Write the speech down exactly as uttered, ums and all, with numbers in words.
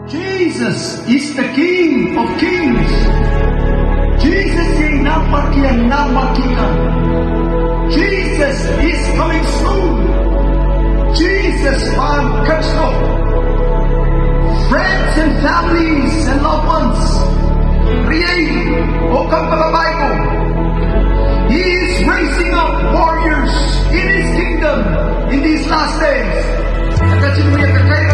Jesus is the King of Kings. Sises iei Nanmwarkien nanmwarki kan. Jesus is coming soon. Sises pahn ketido. Friends and families and loved ones, riei oh kompoakepahi ko, He is raising up warriors in His kingdom in these last days. E ketin wia